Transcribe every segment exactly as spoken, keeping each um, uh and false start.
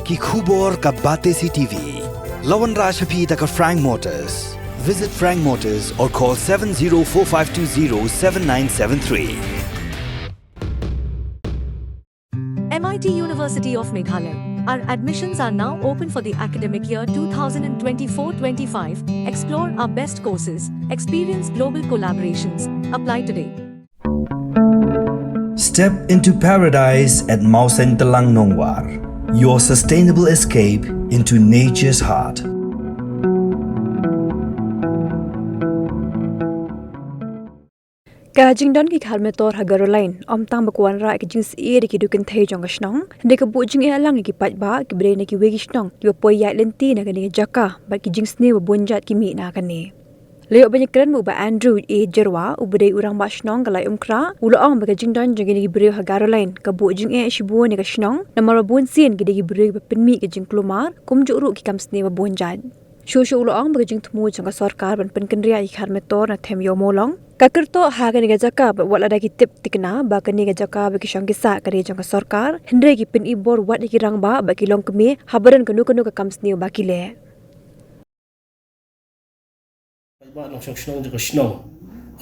Ki khubor ka Batesi T V. La wanrah sha phi da ka Frank Motors. Visit Frank Motors or call seven zero four five two zero seven nine seven three. M I T University of Meghalaya. Our admissions are now open for the academic year two thousand twenty-four twenty-five. Explore our best courses, experience global collaborations. Apply today. Step into paradise at Mawsyntelang Nongwar, your sustainable escape into nature's heart. Ka jingdon ki khar metor ha Garo Line, ym tang ba ka wanrah ki jingsyier ïa ki dukynthei jong ka shnong, hynrei ka buh jingeh lang ïa ki paidbah kiba dei na kiwei ki shnong kiba poi ïaid lynti na kane ka jaka bad ki jingsniew ba bun jait ki mih na kane. La ïoh ban ïakren bad u Bah Andrew A Jyrwa, uba dei u rangbah shnong ka Laitumkhrah, u la ong ba ka jingdon jong kine ki briew ha Garo Line ka buh jingeh shibun ïa ka shnong, namar ba bunsien ki dei ki briew kiba pynmih ka jingkulmar, kumjuh ruh ki kam sniew ba bun jait. Shuh shuh u la ong ba ka jingthmu jong ka sorkar ban pynkynriah ïa ki khar metor na Them Ïew Mawlong ka kyrtoh ha kane ka jaka, bad wat lada ki tip thikna ba kane ka jaka ba ki shong ki sah ka dei jong ka sorkar, hynrei ki pyni bor wat ïa ki rangbah ba ki long kmie haba don kano kano ka kam sniew ba ki leh. Paidbah nongshong shnong jong ka shnong,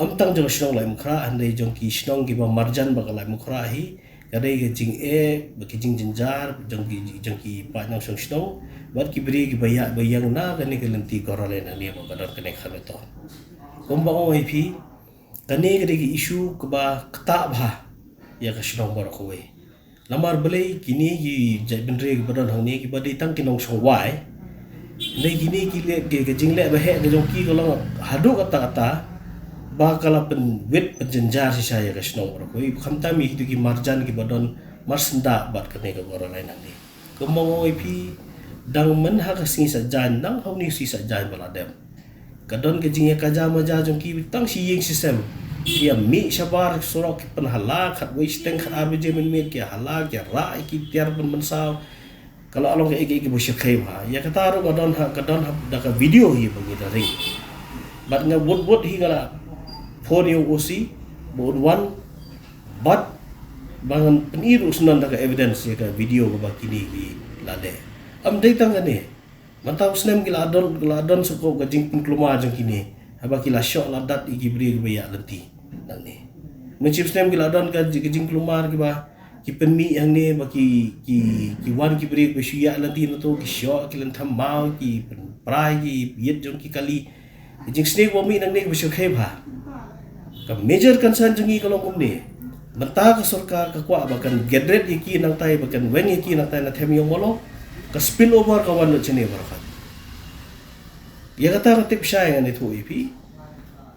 ym tang jong ka shnong Laitumkhrah, hynrei jong ki shnong kiba marjan bad ka Laitumkhrah hi, ka dei ka jingeh bad ka jingjynjar jong ki, jong ki paid nongshong shnong bad ki briew kiba ïaid ba ïeng na kane ka lynti Garo Line hangne ba ka don kane ka khar metor. Kumba ong ïa phi, kane ka dei ka issue kaba ktah bha ïa ka shnong baroh kawei. Namar balei, kine ki jaitbynriew kiba don hangne kiba dei tang ki nongshong wai, hynrei kine ki leh, ki, ka jingleh ba heh ka jong ki ka long haduh katta katta ba ka la pynwit pynjynjar shisha ïa ka shnong baroh kawei, khamtam ïa kito ki marjan kiba don marsyndah bad kane ka Garo Line hangne. Kumba ong ïa phi, dang myn ha ka sngi Saitjaiñ, dang ha une u sngi Saitjaiñ ba la dep, ka don ka jingïakajia majia jong ki tang shi ïing shi sem. Ki ïa mih shabar surok, ki pynhala khatwei shiteng khatar baje mynmiet, ki ïa hala, ki ïa rah ïa ki tiar pynmynsaw. Ka la long kaei kaei kaba shyrkhei bha. Ïa kata ruh ka don ha, ka don ha da ka video hi ba ngi da ring. Bad nga wut wut hi nga la phone ïa u O C ba un wan bad ba ngan pyni ruh shen da ka evidence ïa ka video kaba kine ki la leh. Ym dei tang kane. Mynta u snem ki la don, ki la don shuh ka jingpynkulmar jong kine, haba ki la shoh la dat ïa ki briew kiba ïaid lynti nangne. Mynshem snem ki la don ka ji-, ka jingkulmar kiba ki pynmih hangne ba ki, ki, ki wan ki briew kiba shu ïaid lynti na to, ki shoh, ki lynthem maw, ki pynpra ïa ki ïit jong ki kali. Ka jingsniew ba mih nangne kaba shyrkhei bha. Ka major concern jong ngi ka long kumne. Mynta ka sorkar ka kwah ba kan generate ïa ki nangtai, ba kan weng ïa ki nangtai na Them Ïew Mawlong, ka spill over ka wan lut shane baroh. Ïa kata ka tip shai ngan ïathuh ïa phi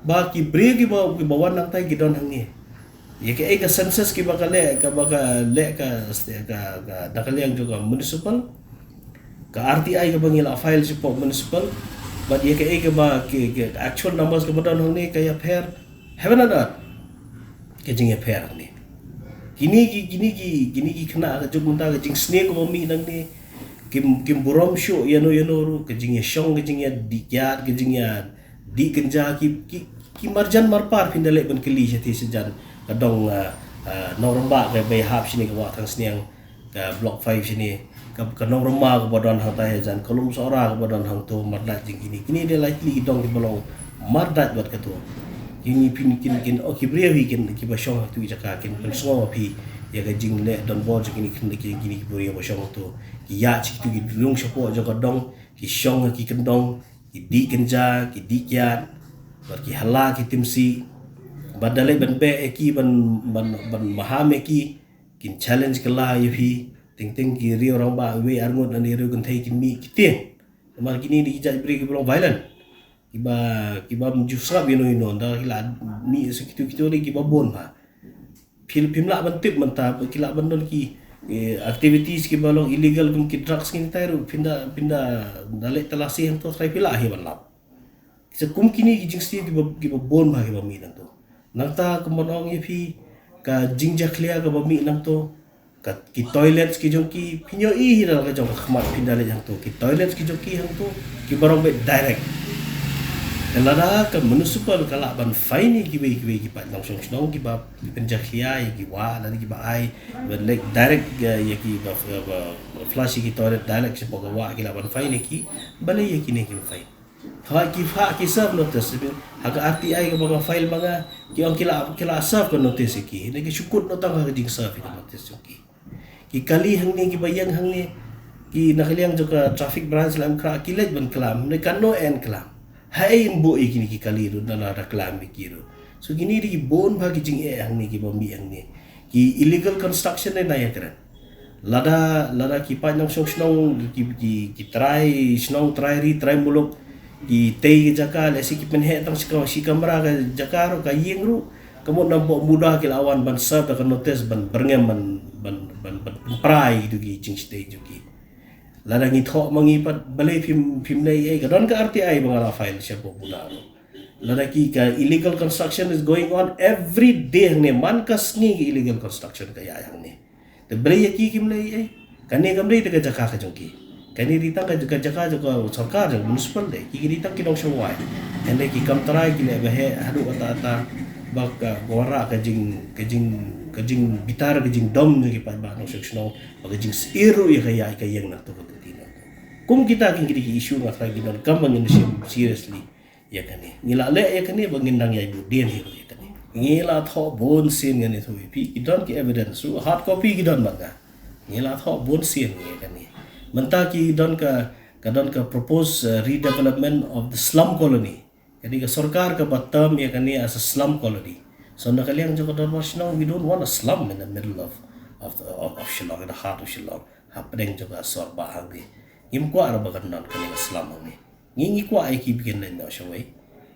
ba ki briew kiba, kiba wan nangtai ki don hangne. Ïa kaei ka census kiba ka leh, kaba ka leh ka, ka, ka, da ka liang jong ka municipal, ka R T I kaba ngi la file shapoh municipal, bad ïa kaei kaba ki, ki actual numbers kaba don hangne ka ïapher heaven and earth. Ka jingïapher hangne. Kine ki, kine ki, kine ki khynnah ka juk mynta ka jingsniew kaba mih nangne. Kim, kim burom shuh ïano ïano ruh, ka jingïashong, ka jingïadih kiad, ka jingïa dih kynja, ki, ki, ki marjan marpar phin da leh ban kylli shatei shajan ka dong, ah, ah, nongrymba kaba ïahap shane ka Wah Thangsniang, ka Block five shane, ka, ka nongrymba kaba don hangtai hajan, ka Lumsohra kaba don hangto, Mardaitjingkini. Kine de lai tylli ki dong kiba long mardait bad kato. Kine phin kin, kin, oh, ki briew hi kin, kiba shong ha kitu ki jaka kin pynsngew phi ïa ka jingleh donbor jong kine, kine, kine, kine ki briew ba shong hangto. Ki ïaid sha kitu ki rung shapoh jong ka dong, ki shong ha ki kyndong, ki dih kynja, ki dih kiad, bad ki hala ki timsi, bad da leh ban beh ïa ki ban, ban, ban maham ïa ki, kin challenge kylla ïa phi, teng teng ki riew rangbah wei ar ngut lane riew kynthei kin mih ki tieng. Namar kine dei ki jait briew kiba long violent, kiba, kiba ym ju sngap ïano ïano, da ki la mih sha kitu kitu dei kiba bun bha. Phim, phim lah ban tip mynta, ki lah ban don ki, eh, activities kiba long illegal kum ki drugs ngi tai ruh, phin da, phin da, da leh talasi hangto, trai phi lah hi ban lap. Ki sa kum kine ki jingsniew kiba, kiba bun bha kiba mih nangto. Nangta kumba ong ïa phi, ka jingjakhlia kaba mih nangto, ka, ki toilets ki jong ki, phin ïohi hi da la ka jong ka khmat phin da leit hangto, ki toilets ki jong ki hangto, kiba rong beit direct. Lada ka municipal ka lah ban fine ïa kiwei kiwei ki paid nongshong shnong kiba pynjakhlia ïa ki wah lane kiba ai ban leh direct ïa ki ba flush ïa ki toilet direct shapoh ka wah ki lah ban fine ïa ki. Balei ïa kine kim fine? Haba ki, haba ki serve notice ha ka R T I kaba nga file ma nga, ki ong ki lah, ki lah serve ka notice ïa ki, ne ki shu kut noh tang ha ka jingserve ïa ka notice jong ki. Ki kali hangne kiba ïeng hangne, ki na ka liang jong ka traffic branch Laitumkhrah ki leit ban klam, ne kano en klam. Haei yn buh ïa kine ki kali ruh, na la da klam ïa ki ruh. So kine dei ki bun bha ki jingeh hangne kiba mih hangne. Ki illegal construction ne na ïakren. Lada, lada ki paid nongshong shnong, ki, ki, ki trai shnong, trai ri, trai muluk, ki tei ka jaka, lehse ki pynheh tang shi ka, shi kamra ka jaka ruh, ka ïing ruh, ka mut namar ba muda ki la wan ban serve da ka notice ban byrngem ban, ban, ban, ban pynpra ïa kito ki jingshitom jong ki. Lada ngi thoh ma ngi pat balei phim, phim leh ei, ka don ka R T I ba nga la file shapoh muda ruh. Lada ki ka illegal construction is going on every day hangne, man ka sngi ka illegal construction ka ïaid hangne. Te balei ïa ki kim leh ei? Kane kam dei te ka jaka ka jong ki. Kane dei tang ka, ka jaka jong ka sorkar jong municipal de. Ki, ki dei tang ki nongshong wai. Hynrei ki kam trai ki leh ba heh haduh katta katta ba ka, ka wanrah ka jing, ka jing, ka jingbitar, ka jingdom jong ki paidbah nongshong shnong, ba ka jingsyier ruh ïa ka ïaid ka ïeng na kato ka kynti na. Kum kita ki, ki dei ki issue nga trai ki donkam ba ngin shim seriously. Ïa kane ngi la leh ïa kane ba ngin dang ïai bud dien hi ruh ïa kane. Ngi la thoh bun sien, ngan ïathuh ïa phi, ki don ki evidence ruh, hard copy ki don bad nga. Ngi la thoh bun sien ïa kane. Mynta ki don ka, ka don ka proposed, uh, redevelopment of the slum colony. Kane ka sorkar kaba term ïa kane as a slum colony. So na ka liang jong ka dorbar shnong, we don't want a slum in the middle of, of, the, of, of Shillong, in the heart of Shillong. Hapdeng jong ka sor ba hangne. Ngim kwah ruh ba kan don kane ka slum hangne. Ngi, ngi kwah ïa ki ba kin leit noh shawei.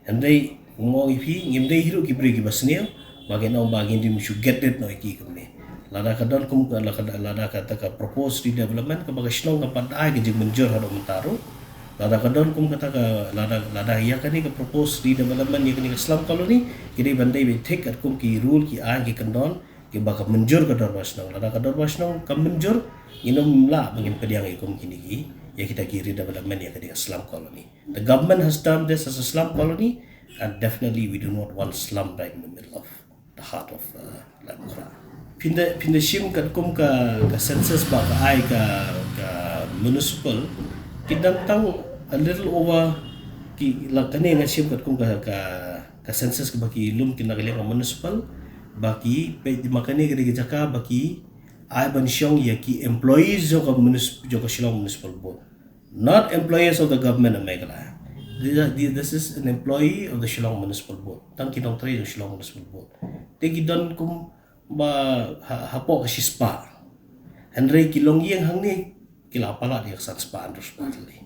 Hynrei nga ong ïa phi, ngim dei hi ruh ki briew kiba sniew ba kin ong ba ngin ym shu get rid noh ïa ki kumne. Lada ka don kum ka, lada, lada kata ka proposed redevelopment kaba ka shnong ka pat ai ka jingmynjur haduh mynta ruh. Lada ka don kum kata ka, lada, lada ïa kane ka proposed redevelopment ïa kane ka slum colony, ki dei ban dei beit thik katkum ki rule ki aiñ ki kyndon kiba ka mynjur ka dorbar shnong. Lada ka dorbar shnong ka mynjur, ngin ym lah ba ngin pdiang ïa kum kine ki, ïa kita ki redevelopment ïa kane ka slum colony. The government has termed this as a slum colony, and definitely we do not want slum right in the middle of the heart of, uh, Laitumkhrah. Phin da, phin da shim katkum ka, ka census ba ka ai ka, ka municipal, ki dang tang a little over, ki la kane nga shim katkum ka, ka, ka census ba ki lum ki na ka liang ka municipal, ba ki peit ma kane ka dei ka jaka ba ki ai ban shong ïa ki employees jong ka municip-, jong ka Shillong Municipal Board. Not employees of the government of Meghalaya. This, this is an employee of the Shillong Municipal Board. Tang ki nongtrei jong Shillong Municipal Board. Te ki don kum ba ha, hapoh ka shispah. Hynrei ki longïing hangne ki la palat ïa ka san spah hynriew spah tylli.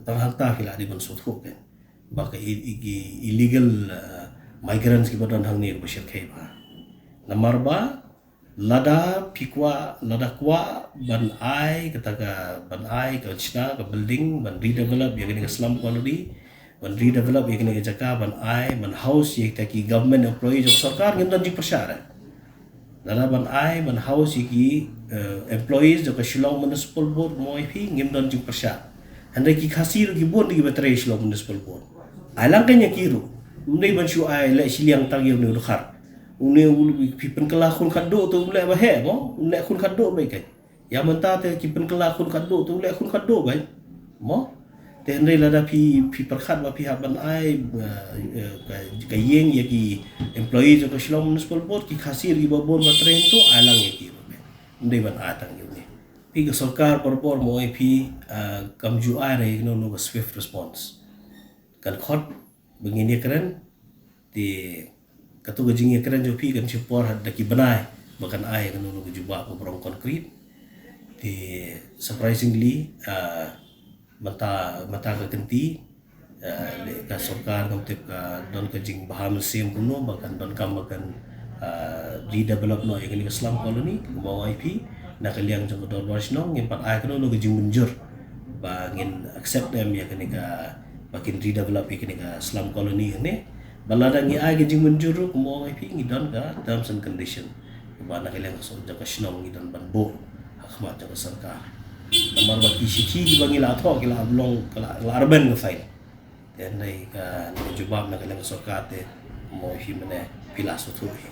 Tang hangta ki la dei ban sngewthuh kan. Ba ka i-, i-, ki illegal, uh, migrants kiba don hangne kiba shyrkhei bha. Namar ba lada phi kwah, lada kwah ban ai kata ka, ban ai ka shna ka building ban redevelop ïa kane ka slum colony, ban redevelop ïa kane ka jaka, ban ai, ban house ïa kita ki government employee jong sorkar, ngim don jingpyrshah re. Lada ban ai ban house ïa ki, eh, employees jong ka Shillong Municipal Board, mo ïa phi, ngim don jingpyrshah. Hynrei ki Khasi ruh ki bun kiba trei Shillong Municipal Board. Ai lang kan ïa ki ruh. Ym dei ban shu ai leh shiliang tang ïa une u dkhar. Une u, phi pynkylla khun khatduh te u leh ba heh mo, u leh khun khatduh beit kan. Ïa mynta te ki pynkylla khun khatduh te u leh khun khatduh beit mo. Te hynrei lada phi, phi pyrkhat ba phi hap ban ai, eh, eh, ka, ka ïing ïa ki employee jong ka Shillong Municipal Board, ki Khasi ruh kiba bun ba trei hangto, ai lang ïa ki ruh beit. Ym dei ban ai tang ïa une. Phi, ka sorkar barabor mo ïa phi, eh, kam ju ai re ïa kano kano ka swift response. Kan khot ba ngin ïakren, te kato ka jingïakren jong phi kan shu por ha da ki bnai ba kan ai kano kano ka jubab ka brong concrete. Te surprisingly, ah, mynta, mynta ka kynti, ah, le ka sorkar ngam tip ka don ka jingbha mynsiem kumno ba kan donkam ba kan, ah, redevelop noh ïa kane ka slum colony, kumba ong ïa phi, na ka liang jong ka dorbar shnong ngim pat ai kano kano ka jingmynjur ba ngin accept em ïa kane ka, ba kin redevelop ïa kane ka slum colony kane. Ba lada ngi ai ka jingmynjur ruh, kumba ong ïa phi, ngi don ka terms and condition ba na ka liang ka sor jong ka shnong ngi don ban buh ha khmat jong ka sorkar. Namar ba ki shithi kiba ngi la thoh ki la long, ki la, la arben ka file. Te Nei ka, nei ka jubab na ka liang ka sorkar te mo hi mane pila suthu hi.